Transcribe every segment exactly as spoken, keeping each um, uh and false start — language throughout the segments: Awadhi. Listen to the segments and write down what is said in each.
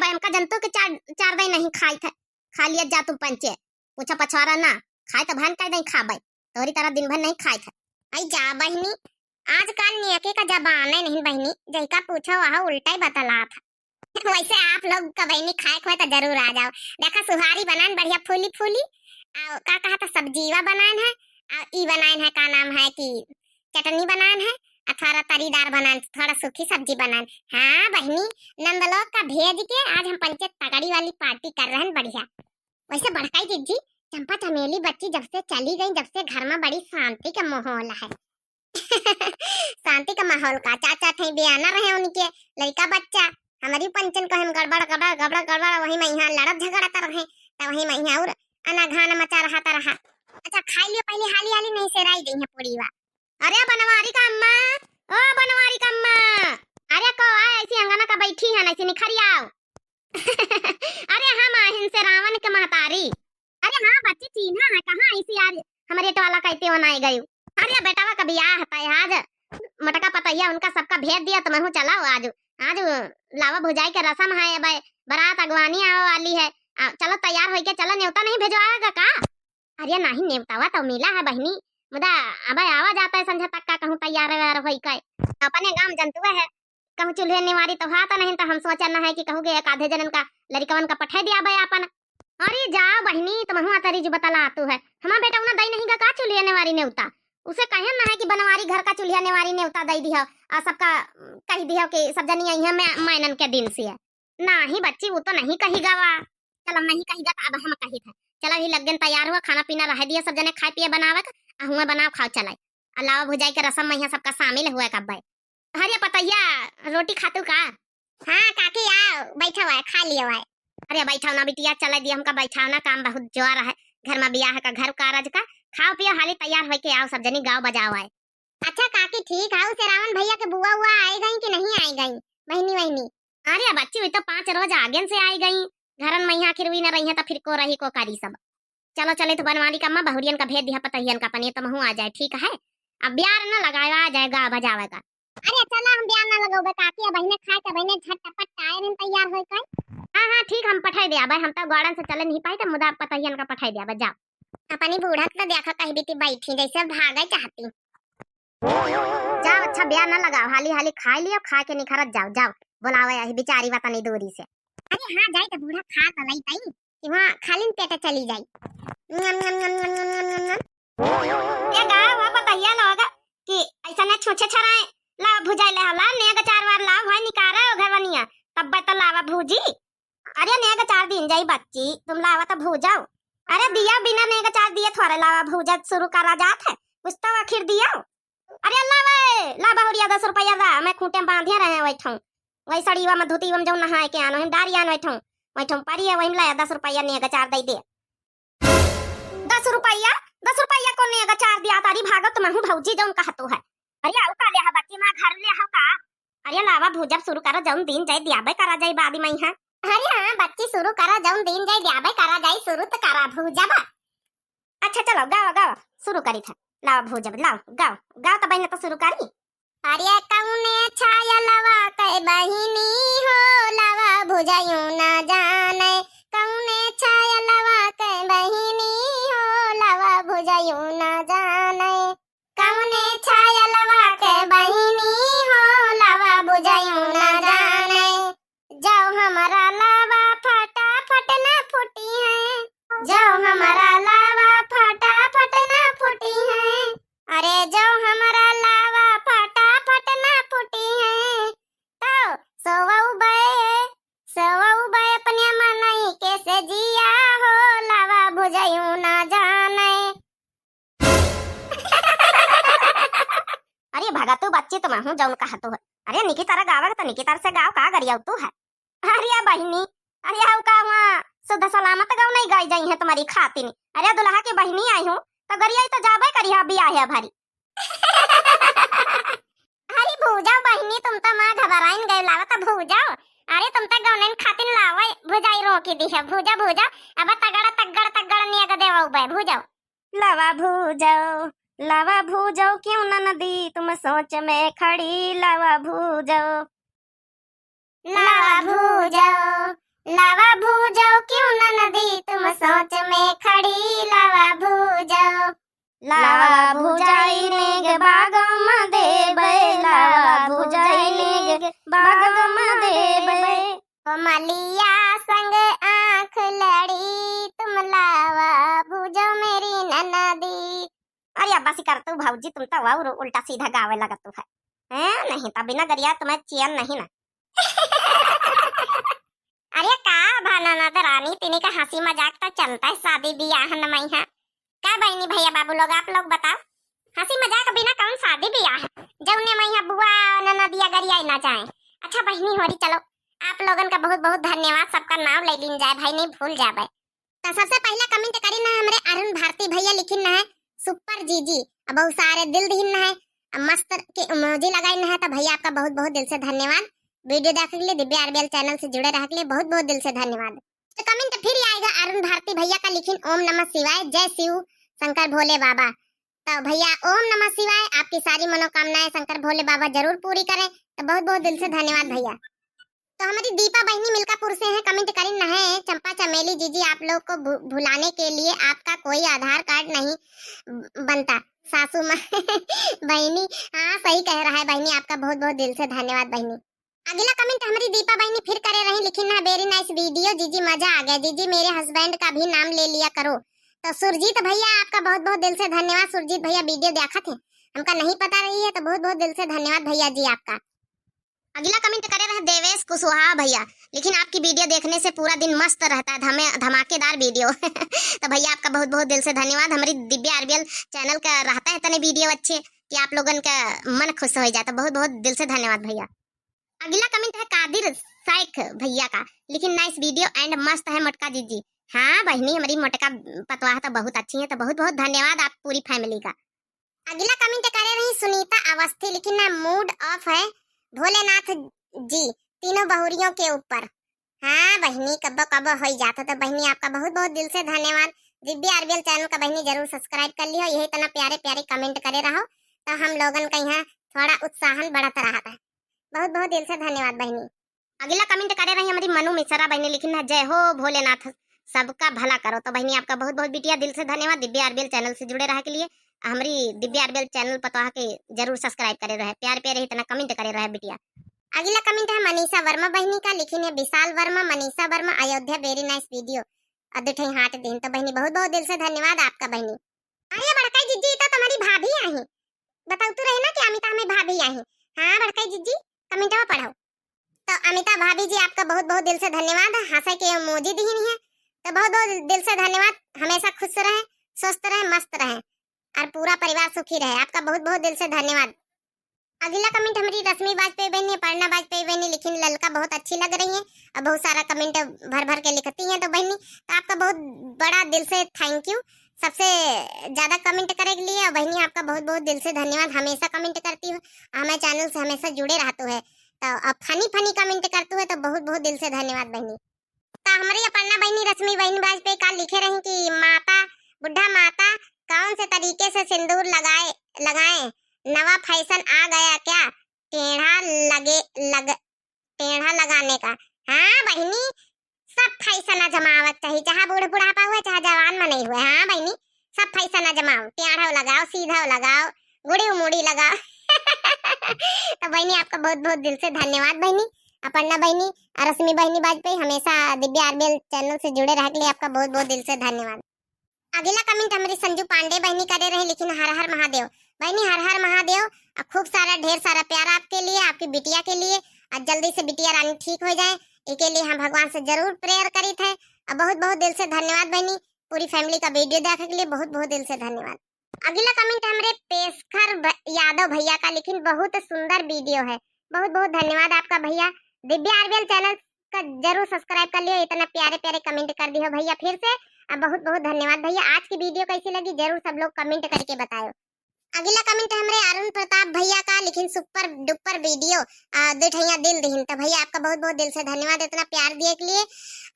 टाइम का जंतु के चार, चार दई नहीं खाई थे, खा लिया जा तुम पंचे, पूछा पछवारा ना, खाए तो भान कह दई खाबे, तोरी तरह दिन भर नहीं खाई थे। आई जा बहिनी, आजकल नियके का जमाना नहीं बहिनी, जैका पूछो वह उल्टा ही बतलात है। वैसे आप लोग का बहिनी खाए खोए तो जरूर आ जाओ। देखा सुहारी बनान बढ़िया फूली फूली, आ का कहा था सब्जीवा बनान है, आ ई बनान है का नाम है कि चटनी बनान है, आ थोड़ा तरीदार बनान, थोड़ा सूखी सब्जी बनान। हाँ बहिनी, नंदलोक का भेज के आज हम पंचे तगड़ी वाली पार्टी कर रहे हैं बढ़िया। वैसे बड़काई दीदी, चंपा चमेली बच्ची जब से चली गई, जब से घर में बड़ी शांति का माहौल है। शांति का माहौल का, चाचा थे बियाना रहे उनके लड़का बच्चा, हमारी पंचन को हम गड़बड़ गड़बड़ गड़बड़ गड़बड़, वही में यहाँ लड़त झगड़ा कर रहे, तो वही में यहाँ और अनाघान मचा रहा था रहा। अच्छा खाई लियो पहले, हाली हाली नहीं सेराई गई है पूड़ीवा। अरे बनवारी का अम्मा, ओ बनवारी का अम्मा, अरे को आ ऐसी अंगना का बैठी है, ऐसी निखरी आओ। अरे हम आहिन से रावण के महतारी। अरे हाँ बच्ची, चीन्हा है कहाँ ऐसी आज हमारे एट वाला कहते हो ना गयू। अरे बेटावा का बियाह है आज, मोटका पतैया उनका सबका भेज दिया, तुमहू चलाओ आज। आज लावा भुजाई के रसम है, अब बारात अगवानी आवे वाली है। आ, चलो तैयार होइके चलो, नेवता नहीं भेजवाएगा का? अरे नाही, नेवतावा तो मिला है बहिनी, मुदा अब आवा जाता है संझा तक का कहूँ तैयार वैयार होइके। अपने गाँव जंतुआ है, कहूँ चूल्हे निवारी तो हाथ नहीं, तो हम सोचन है कि कहूँ के एक आधे जनन का लड़िकवन का पठे दिया बे आपन। अरे जा बहिनी, तुमहू अतरी जो बतला आतू है, हमार बेटा उना दई नहीं गा का चूल्हे निवारी नेवता? उसे कहे ना है कि बनवारी घर का चूल्हे निवारी नेवता दई दिहो, आ सबका कही दिहो कि सब जनी आई है मैं, मैनन के दिन से है। नाही बच्ची, वो तो नहीं कही गवा। चलो नहीं कही गा तो अब हम कही थे। चलो ही लग गए तैयार हुआ, खाना पीना रह दिया, सब जने खाए पिए बनावे का, आ हुआ बनाओ खाओ चलाए। अलावा भुजाई के रसम में यहाँ सबका शामिल हुआ कब भाई। अरे पतैया, रोटी खातू का? हाँ काकी आओ, बैठा हुआ है, खा लियो है। अरे बैठाओ ना बिटिया, चला दिया हमका बैठाओ ना, काम बहुत जोर है घर में, बियाह का घर कारज का। खाओ पियो हाली तैयार होइके आओ, सब जनी गाओ बजाओ आए। अच्छा काकी ठीक है, उसे रावण भैया के बुआ हुआ आई गई कि नहीं आई गई, बहिनी वहिनी? अरे बच्ची, वे तो पाँच रोज आगे से आई गई, घरन में आखिर वे न रही है तो फिर को रही को करी सब। चलो चले तो बनवारी का अम्मा बहुरियन का भेज दिया पतहियन का, अपने तुमहू आ जाए, ठीक है? अब ब्यार न लगाए, आ जाएगा बजावेगा। अरे चला हम ब्यार न लगौबे काकी, अब बहिने खाए के बहिने झटपट टायर तैयार होई कई। हाँ हाँ ठीक, हम पठाई दे आबे, हम तो गाड़न से चले नहीं पाई तो मुदा पतहियन का पठाई दे आबे, जाओ। अपनी बूढ़ा के तो देखा कहीं बीती बैठी जैसे भागे चाहती। जाओ, अच्छा ब्याह ना लगाओ, हाली हाली खाई लियो, खा के निखरत जाओ, जाओ, बुलावे यही बिचारी वतनी दूरी से। अरे हाँ, जाई तो बूढ़ा खा तो लई तई, कि वहाँ खाली पेट चली जाई। नम, नम, नम। ये गाँव है, बताइए लोग कि ऐसा ना छूछे छराए, लावा भुजाई ले हला, नेग चार बार लावा भाई निकारा ओ घरवनिया, तब तो लावा भूजी। अरे नेग चार दिन जाई बच्ची, तुम लावा तो भूजाओ। अरे दिया बिना नेग चार दिए थोड़े लावा भूजा शुरू करा जात है, कुछ तो आखिर दिया। अरे लावा, ला बहुरिया दस रुपया दा, मैं खूंटे में बांधे रहे बैठूं। वही सड़ीवा में धोतीवा में जौन नहाए के आनो, हम डारी आन बैठूं, बैठूं परी है, वही में लाया दस रुपया नेग चार दे दे। दस रुपया? दस रुपया को नेग चार दिया तारी, भागो तुमहू भौजी जौन कहतो है। अरे आओ का ले हा बच्ची, माँ घर ले हा का? अरे लावा भूजब शुरू करो, जौन दिन जाए दियाबे करा जाए बाद में यहाँ। अरे हाँ बच्ची शुरू करो, जौन दिन जाए दियाबे करा जाए, शुरू तो करा भूजब। अच्छा चलो गाओ गाओ, शुरू करी था। लावा भूजब लाओ, गाओ गाओ तो बहन तो शुरू करी। अरे कौने छायलवा के बहिनी हो, लावा भुजायू ना जाने, कौने छायलवा के बहिनी हो, लावा भुजायू ना जाने। कौने छायलवा के बहिनी हो, लावा भुजायू ना जाने। जाओ हमारा लावा फटाफट ना फूटी है, जाओ हमारा लावा फटाफट ना फूटी है। अरे जाओ हमारा लावा फटाफट ना फूटी है, तो सोवऊ बे, सोवऊ बे अपने मनई के से जिया हो, लावा भुजायू ना जाने। अरे भगा तू बच्ची, तुमहू जौन कहतू है। अरे निकी तरह गावे तो निकी तरह से गाओ, का गरियाऊ तू है? अरे बहिनी, अरे हऊ का हुआ, शुद्ध सलामत गौ नहीं गाई जाई है तुम्हारी खातिन। अरे दुल्हा की बहिनी आई हूँ तो गरियाई तो जाबे करी है बियाह है भारी। अरे भूजाओ बहिनी, तुम तो माँ घबराइन गए, लावा तो भूजाओ। अरे तुम तो गौनन खातिन लावे, भुजाई रोकी दी है, भूजा भूजा। अब तगड़ा तगड़ तगड़ नेग देवो बे, भूजाओ। लावा भूजाओ, लावा भूजाओ, क्यों ननदी तुम सोच में खड़ी, लावा भूजाओ। लावा भूजाओ, लावा भूजौ क्यों ननदी तुम सोच में खड़ी, लावा भूजौ। लावा भूजाई नेग बाग म देबै, लावा भूजाई नेग बाग म देबै। ओ मलिया संग आँख लड़ी तुम, लावा भूजौ मेरी ननदी। अरे अब्बा सी करतू भौजी, तुम तो और उल्टा सीधा गावे लगतू है। हैं? नहीं तो बिना गरिया तुम्हें चैन नहीं ना। अरे का भा ननद रानी, तिनी का हँसी मजाक तो चलता है शादी बियाह न मइहाँ। का बहिनी भइया बाबू लोग, आप लोग बताओ, हँसी मजाक बिना कौन शादी बियाह? जौने मइहाँ बुआ ननदिया गरियाई ना जाए। अच्छा बहिनी होरी, चलो आप लोगन का बहुत बहुत धन्यवाद, सबका नाम ले लीन जाए भाई, नहीं भूल जाबे। तो सबसे पहला comment करी ना हमरे अरुण भारती भइया, लिखिन ना है super जीजी, अब बहुत सारे दिल दिहिन ना है, अब मस्त के emoji लगाइन ना है। तो भइया आपका बहुत बहुत दिल से धन्यवाद, video देखे के लिए, दिव्या आरबीएल channel से जुड़े रहे के लिए बहुत बहुत दिल से धन्यवाद। तो comment फिर आएगा अरुण भारती भइया का, लिखिन ओम नमः शिवाय, जय शिव शंकर भोले बाबा। तो भइया ओम नमः शिवाय, आपकी सारी मनोकामनाएं शंकर भोले बाबा जरूर पूरी करें। तो बहुत बहुत दिल से धन्यवाद भइया। तो हमारी दीपा बहिनी मिल्कापुर से हैं, comment करिन ना है, चंपा चमेली जीजी आप लोग को भु-, भुलाने के लिए आपका कोई आधार कार्ड नहीं बनता सासू माँ। बहिनी, हाँ सही कह रहा है बहिनी, आपका बहुत बहुत दिल से धन्यवाद बहिनी। अगला comment हमारी दीपा बहिनी फिर करे रही, लिखिन ना very nice video जीजी, मजा आ गया जीजी, मेरे husband का भी नाम ले लिया करो। तो सुरजीत भइया आपका बहुत बहुत दिल से धन्यवाद। सुरजीत भइया video देखत हैं, हमका नहीं पता रही है, तो बहुत बहुत दिल से धन्यवाद भइया जी आपका। अगला comment करे रहे देवेश कुशवाहा भइया, लिखिन आपकी video देखने से पूरा दिन मस्त रहता है, धमे-, धमाकेदार video। तो भइया आपका बहुत बहुत दिल से धन्यवाद। हमारी दिव्या आरबीएल channel का रहता है तने video अच्छे कि आप लोगन का मन खुश हो जाता। बहुत बहुत दिल से धन्यवाद भइया। अगला comment है कादिर शेख भइया का, लिखिन nice video and मस्त है मोटका जीजी। हाँ बहिनी, हमारी मोटका पतवाह तो बहुत अच्छी है, तो बहुत बहुत धन्यवाद आप पूरी family का। अगला comment करे रही सुनीता अवस्थी, लिखिन ना mood off है भोलेनाथ जी तीनों बहुरियों के ऊपर। हाँ बहिनी, कब्बो कब्बो होई जात है। तो बहिनी आपका बहुत बहुत दिल से धन्यवाद। दिव्या आरबीएल channel का बहिनी जरूर subscribe कर लियो, यही तना प्यारे प्यारे comment करे रहो तो हम लोगन का यहाँ थोड़ा उत्साहन बढ़त रहत है। बहुत बहुत दिल से धन्यवाद बहिनी। अगला comment करे रही हमारी मनु मिश्रा बहिनी, लिखिन है जय हो भोलेनाथ, सबका भला करो। तो बहिनी आपका बहुत बहुत बिटिया दिल से धन्यवाद दिव्या आरबीएल channel से जुड़े रहे के लिए। हमारी दिव्या आरबीएल channel पतवाह के जरूर subscribe करे रहे, प्यार प्यारे इतना comment करे रहे बिटिया। अगला comment है मनीषा वर्मा बहिनी का, लिखिन है विशाल वर्मा, मनीषा वर्मा, अयोध्या, very nice video, अदुठई हाट दिन। तो बहिनी बहुत बहुत दिल से धन्यवाद आपका बहिनी। अरे बड़काई जीजी, ई तो तुम्हारी भाभी आई, बताओ तो रहे ना कि अमिता हमें भाभी आई। हाँ बड़काई जीजी, commentवा पढ़ो। तो अमिता भाभी जी आपका बहुत बहुत दिल से धन्यवाद, हंसे के emoji दिहिन है। तो बहुत बहुत दिल से धन्यवाद, हमेशा खुश रहें, स्वस्थ रहें, मस्त रहें और पूरा परिवार सुखी रहे। आपका बहुत बहुत दिल से धन्यवाद। अगला comment हमारी रश्मि वाजपेयी बहनी, अपर्णा वाजपेयी बहनी, लिखिन ललका बहुत अच्छी लग रही हैं और बहुत सारा comment भर भर के लिखती हैं। तो बहनी, तो आपका बहुत बड़ा दिल से thank you। सबसे ज्यादा comment करे के लिए और बहनी आपका बहुत बहुत दिल से धन्यवाद, हमेशा comment करती हो, हमारे channel से हमेशा जुड़े रहते हो, तो अब funny funny comment करते हो, तो बहुत बहुत दिल से धन्यवाद बहनी। तो हमारी अपर्णा बहनी रश्मि बहनी वाजपेयी का लिखे रही कि माता, बुढ़ा माता कौन से तरीके से सिंदूर लगाए, लगाएं, नवा fashion आ गया क्या, टेढ़ा लगे, लग, टेढ़ा लगाने का। हाँ बहिनी, सब fashion आजमावक चाही, चाहे बूढ़ बुढ़ापा हुए, चाहे जवान मनई हुए। हाँ बहिनी, सब fashion आजमाओ, टेढ़ो लगाओ, सीधो लगाओ, गुड़ी मुड़ी लगाओ। तो बहिनी, आपका बहुत बहुत दिल से धन्यवाद बहिनी, अपर्णा बहिनी और रश्मि बहिनी वाजपेयी, हमेशा दिव्या आरबीएल channel से जुड़े रहे के लिए आपका बहुत बहुत दिल से धन्यवाद। अगला comment हमारी संजू पांडे बहिनी करे रहे, लिखिन हर हर महादेव। बहिनी, हर हर महादेव, आ खूब सारा, ढेर सारा प्यार आपके लिए, आपकी बिटिया के लिए, और जल्दी से बिटिया रानी ठीक हो जाए, इके लिए हम भगवान से जरूर prayer करी थे। और बहुत बहुत दिल से धन्यवाद बहिनी, पूरी family का video देखे के लिए बहुत बहुत दिल से धन्यवाद। अगला comment हमरे पेशखर भ-, यादव भैया का, लिखिन बहुत सुंदर video है, बहुत बहुत धन्यवाद आपका भैया। दिव्या आरबीएल channel का जरूर subscribe कर लियो, इतना प्यारे प्यारे comment कर दियो भैया फिर से। अब बहुत बहुत धन्यवाद भैया। आज की video कैसी लगी जरूर सब लोग comment करके बतायो। अगला comment है हमरे अरुण प्रताप भैया का, लिखिन super duper video, आ, दुठैया दिल दिहिन। तो भैया आपका बहुत बहुत दिल से धन्यवाद इतना प्यार दिए के लिए।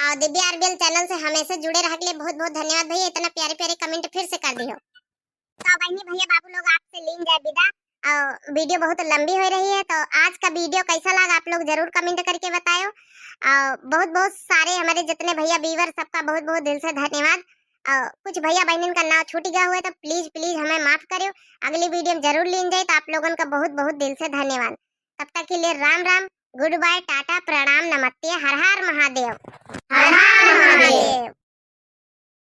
आ, दिव्या आरबीएल channel से हमेशा जुड़े रहे के लिए बहुत बहुत धन्यवाद भैया, इतना प्यारे प्यारे comment फिर से कर दियो। तो बहिनी भैया बाबू लोग आपसे लीन जाए विदा। और वीडियो बहुत लंबी हो रही है, तो आज का वीडियो कैसा लगा आप लोग जरूर कमेंट करके बतायो। और बहुत बहुत सारे हमारे जितने भैया व्यूअर, सबका बहुत बहुत दिल से धन्यवाद। और कुछ भैया बहनिन का नाम छूट गया हुआ है तो प्लीज प्लीज हमें माफ करियो। अगली वीडियो में जरूर लीन जाए, तो आप लोगन का बहुत बहुत दिल से धन्यवाद। तब तक के लिए राम राम, गुड बाय, टाटा, प्रणाम, नमस्ते, हर हर महादेव। हर हर महादेव।